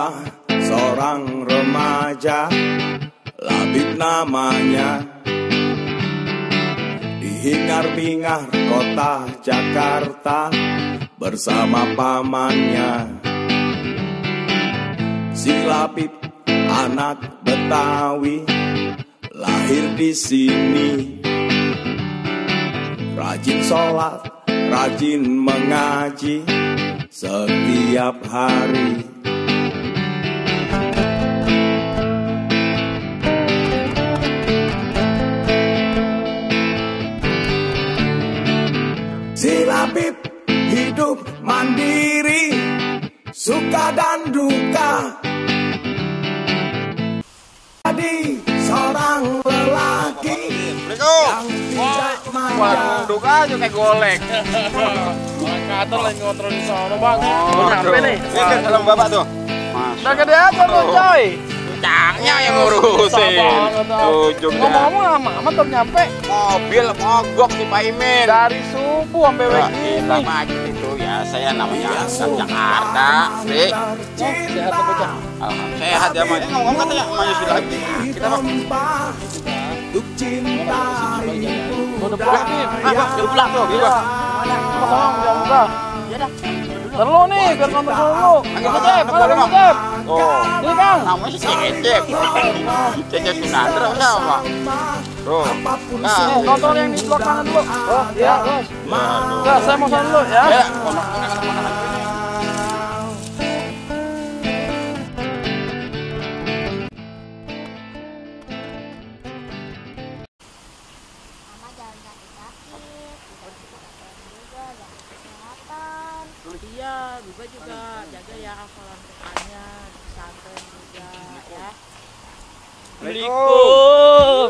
adalah seorang remaja, Labib namanya. Di hingar-bingar kota Jakarta bersama pamannya. Si Labib anak Betawi, lahir di sini. Rajin sholat, rajin mengaji setiap hari. Si Labib hidup mandiri, suka dan duka. Jadi seorang lelaki yang tidak manja. Duka aja kayak golek. Kantor lagi ngontrol di sana bang. Sampai nih. Ini dalam bapak tuh. Udah gede aja tuh coy. Cangnya yang ngurusin. Ngomong-ngomong lama amat tuh nyampe. Mobil mogok di Pak Imin. Dari subuh sampai begini. Kita maju itu ya, saya namanya Asal Jakarta. Sri. Sehat apa cang? Alhamdulillah sehat ya, Mas. Ngomong katanya Mas lagi. Kita Untuk cinta itu udah pulang nih. udah pulang tuh, gimana? Sama-sama, jangan lupa. Iya dah. Terlalu nih, biar nonton dulu. Angkat Cecep, mana Kang Cecep? Oh, Ini Kang. namanya si Cecep. Cecep Sunandra sama. Tuh. Nah, Nonton yang di sebelah kanan dulu. Oh, iya, terus. Nah, saya mau sana dulu ya. ya. Mama jalan kaki-kaki, juga jaga kesehatan. Iya, Biba juga jaga ya hafalan Qur'annya di pesantren juga ya. Assalamualaikum.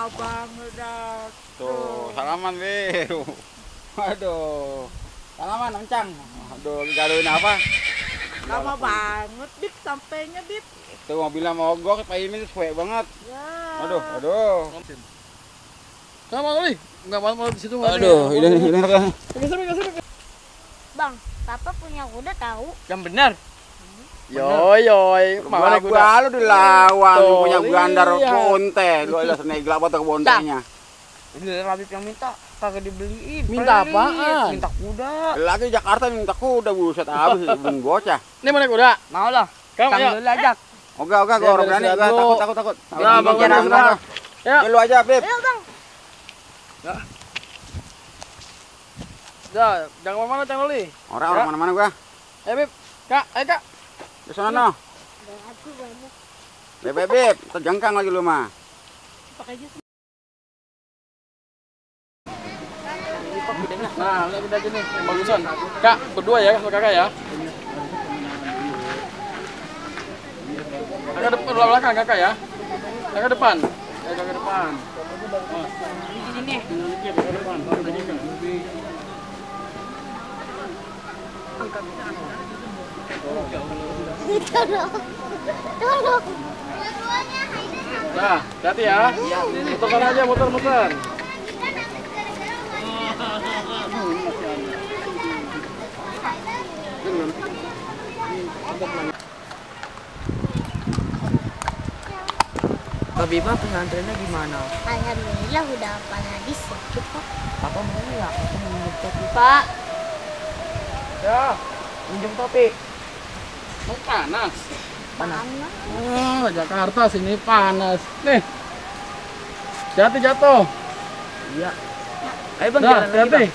Abang udah Tuh, salaman Biru. Aduh. Salaman Encang. Aduh, lagi gaduhin apa? lama banget Bib sampainya Bib. Tuh mobilnya mogok, Pak Imin suwe banget. Ya. Aduh. Sama kali. Enggak mau di situ enggak. Aduh, hilang kan. Bang, Papa punya kuda tahu? Yang benar. Yoy, Gua lu dilawan Tuh, punya gandar iya. bonte. Lu ada senegla apa tuh bontenya. Ini Labib yang minta kagak dibeliin. Minta Pelit. apaan? Minta kuda. Lagi Jakarta minta kuda buset habis bung bocah. Ini mana kuda? Mau lah. Kamu Kang ya. dulu ajak. Oke, gua orang berani beres gua dulu. takut. Ya, Bang, Jangan. Ya. Lu aja, Beb. Ayo bang. Ya, jangan kemana Cang Loli. Orang mana-mana gua. Bib. Kak, Kak. Di sana no. Aku banyak. Beb, terjangkang lagi lu mah. Pakai aja. Nah, lihat kita aja nih, yang bagusan. Kak, berdua ya sama kakak ya. Kakak depan, belakang kakak ya. Kakak depan. Kakak depan. Ini nih. Kakak depan. Tolong. Nah, hati ya. Muterkan aja, muter. Pak Biba pesantrennya gimana? Alhamdulillah udah hafal hadis sedikit kok. Papa mau nggak? Aku mau minjem topi Pak. Ya, Minjem topi. mau panas. Panas. Oh, Jakarta sini panas. Nih. Jatuh. Iya. Ayo bang, Nah, jalan lagi hati. bang.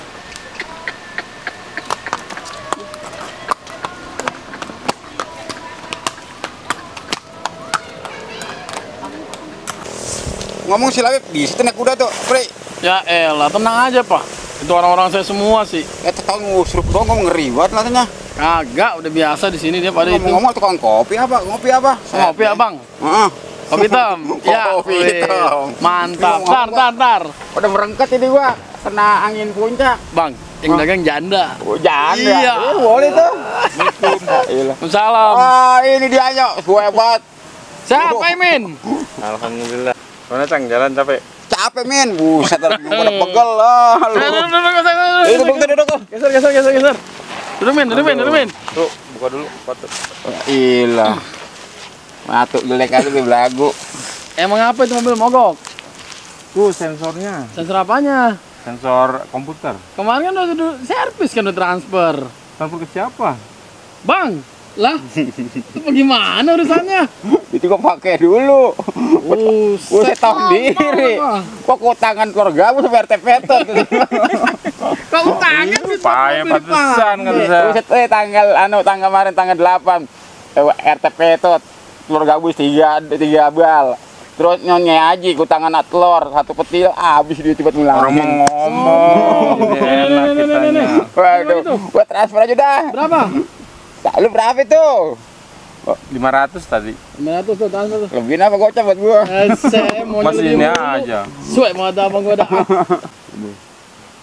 Ngomong si Labib di situ naik kuda tuh, Bre. Ya elah, tenang aja Pak. Itu orang-orang saya semua sih. Tahun ngusrup doang ngomong ngeriwat katanya. Kagak, udah biasa di sini dia pada itu. Ngomong tukang kopi apa? Ngopi apa? Ngopi abang. Heeh. Kopi hitam. Ya, Kopi wih. hitam. Mantap. Ngomong- Tar. Udah merengket ini gua, kena angin puncak. Bang, yang dagang janda. Oh, janda. Iya. Boleh tuh. Iya. Salam. Ah, ini dia aja, gua hebat. Siapa Imin? Alhamdulillah. Mana Cang, jalan capek? Capek men, buset pada pegel lah lu. Duduk. Itu bang tadi duduk. Geser. Duduk Min. Tuh, buka dulu patut. Ilah. Matuk jelek aja belagu. Emang apa itu mobil mogok? Tuh sensornya. Sensor apanya? Sensor komputer. Kemarin kan udah servis kan udah transfer. Transfer ke siapa? Bang, lah, bagaimana urusannya? Itu kok pakai dulu. Buset tahu diri. Kok tangan keluarga gue sampai RTP-tot. Kok tangan sih? Payah pantesan kan saya. Buset tanggal kemarin tanggal 8 RTP-tot. Keluarga gue 3 bal. Terus nyonya aja ku tangan telur satu petil habis dia tiba pulang. Orang mau ngomong. Enak kitanya. Waduh, gua transfer aja dah. Berapa? Lu berapa itu? 500 tadi. 500 tuh transfer tuh. Lebihin apa gocap buat gua? Masih ini aja. Suek mau ada abang gua ada.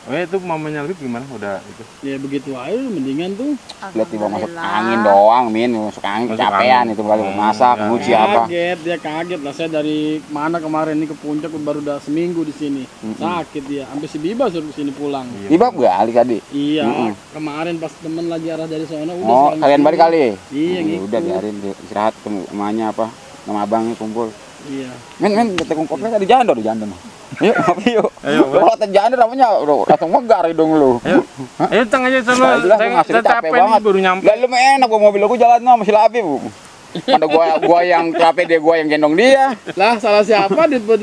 Itu mamanya Lebih gimana? Udah itu. Ya begitu aja mendingan tuh. Lihat tiba masuk angin doang, masuk angin kecapean itu kali masak, nyuci apa. Dia kaget lah, saya dari mana kemarin nih ke puncak baru udah seminggu di sini. Sakit dia, sampai si Biba suruh kesini pulang. Biba balik tadi. Iya, kemarin pas temen lagi arah dari sana udah. Oh, kalian balik kali? Iya, gitu. Udah biarin istirahat temannya apa? Sama abangnya kumpul. Iya. Men, kita kumpulnya tadi jandor. Yuk, ngopi yuk. Kalau terjadi namanya udah langsung megar hidung lu. Ayo tang aja selalu. Saya capek banget baru nyampe. Lah lu enak gua mobil aku jalan masih lapi, Bu. Ada gua yang capek dia gua yang gendong dia. Lah salah siapa buat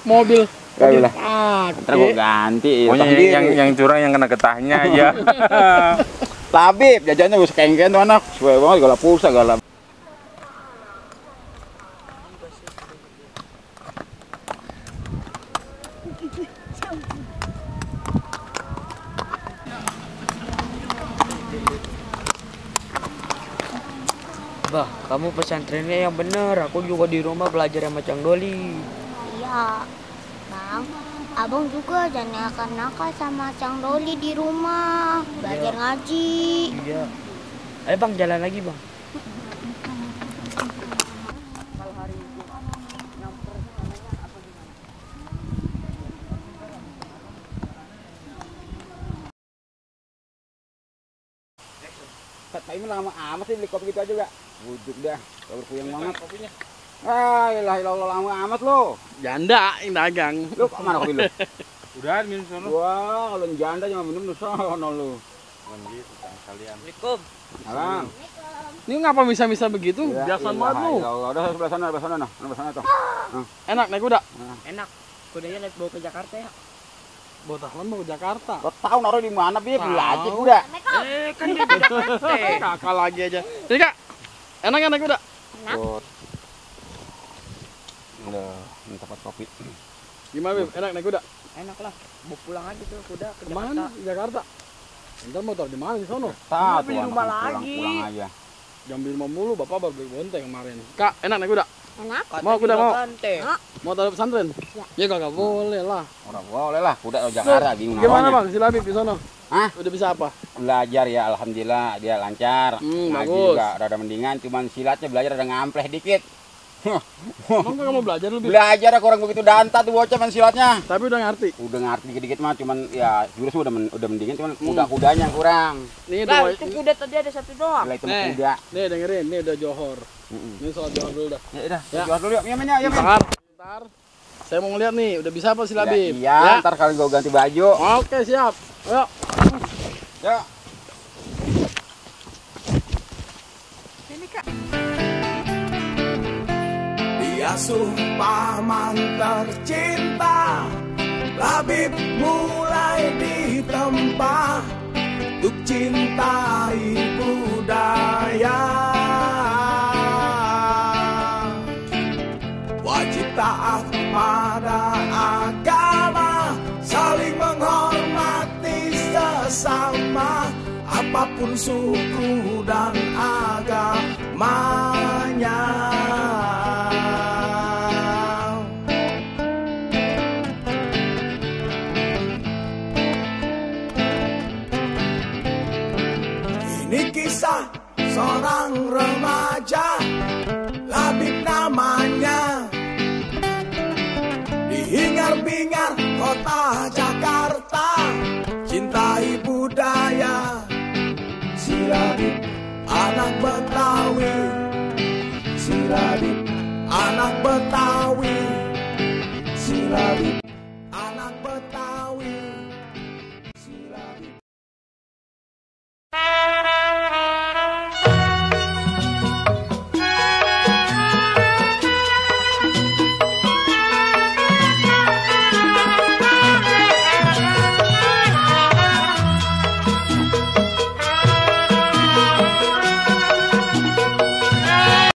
mobil? Ntar gua ganti. Pokoknya yang curang yang kena getahnya aja. Labib jajannya gua sekengken tuh anak. Sesuai banget galak pulsa galak. Bah, kamu pesantrennya yang bener. Aku juga di rumah belajar sama Cang Doli. Iya, Bang. Abang juga jangan nakal-nakal sama Cang Doli di rumah. Belajar ngaji. Iya. Ayo Bang, jalan lagi Bang. Pak ini lama amat sih beli kopi gitu aja gak? Bujuk dah, kalau berpuyeng banget kopinya. Ilah lama amat lo. Janda yang dagang. Lu mana kopi lu? Udah minum sono. Wah, kalau janda cuma minum lu sono lu. Gitu kalian. Assalamualaikum. Salam. Ini ngapa bisa begitu? Biasa banget lu. Udah sebelah sana tuh. Enak naik kuda? Enak. Kudanya naik bawa ke Jakarta ya. Botahan mau ke Jakarta. Lo tahu naruh di mana Bib? Belajar kuda. Kan dia di Jakarta. Kakak lagi aja. Jadi Kak, enak naik kuda? Enak. Udah, ini tempat kopi. Gimana Bib? Enak naik kuda? Enak lah. Bawa pulang aja tuh kuda ke Kemana? Jakarta. Di Jakarta. Ntar mau taruh di mana di sono? Satu beli rumah lagi. Pulang aja. Jam 5 mulu, Bapak baru beli bonteng kemarin. Kak, enak naik kuda? Enak. Mau kuda mau? Ganteng. Mau taruh pesantren? Ya kagak boleh lah. Orang boleh lah, kuda Jakarta bingung Gimana namanya. Bang, si Labib di sono? Hah? Udah bisa apa? Belajar ya alhamdulillah dia lancar. Ngaji bagus. juga rada mendingan, cuman silatnya belajar rada ngampleh dikit. Emang kamu belajar lebih? Belajar aku orang begitu danta tuh bocah main silatnya. Tapi udah ngerti. Udah ngerti dikit-dikit mah cuman ya jurus udah mendingan cuman kuda-kudanya yang kurang. Nih Lah, udah. itu kuda tadi ada satu doang. Gila itu mah kuda. Nih dengerin, nih udah johor. Ini soal johor dulu dah. Ya udah, Ya. jual dulu yuk. Ya men ya, men. Bentar. Saya mau ngeliat nih, udah bisa apa si Labib? Iya, ntar kali gua ganti baju. Oke, siap. Ayo. Ya. Dia paman tercinta, Labib mulai ditempa untuk cintai budaya. Wajib taat pada agama, saling menghormati sesama, apapun suku dan agamanya. Ini kisah seorang remaja, Labib namanya, di hingar-bingar kota Jakarta, cintai budaya. anak petani